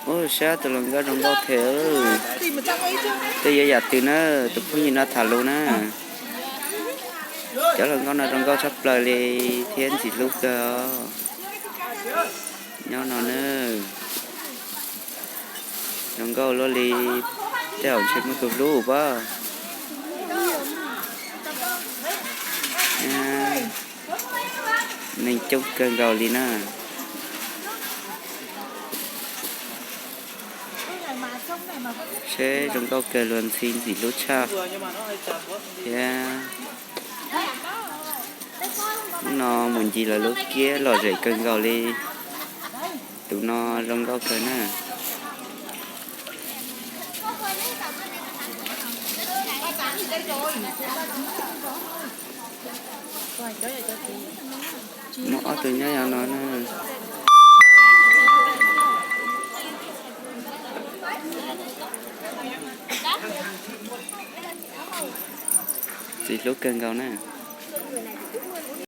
Ua, saib tus hluas nkauj zoo nkauj thiab. Twb yuav yam twg na, tus phooj ywg no tham lus na. Cov hluas nkauj no zoo nkauj tshaj plaws li thiab ntxim hlub kawg os. Nyob no na, zoo nkauj luaj li, tej zaum ntshe muaj tus hlub pab. Neeg coob kawg nkaus li na. Seb zoo nkauj kawg, luag ntxhi ntxim hlub tshaj thiab. Hnub no mus ncig lawv lub kiab lom zem kawg nkaus li. Tus no zoo nkauj kawg na. Muaj ob tug nyob no na. Ntxim hlub kawg nkaus na.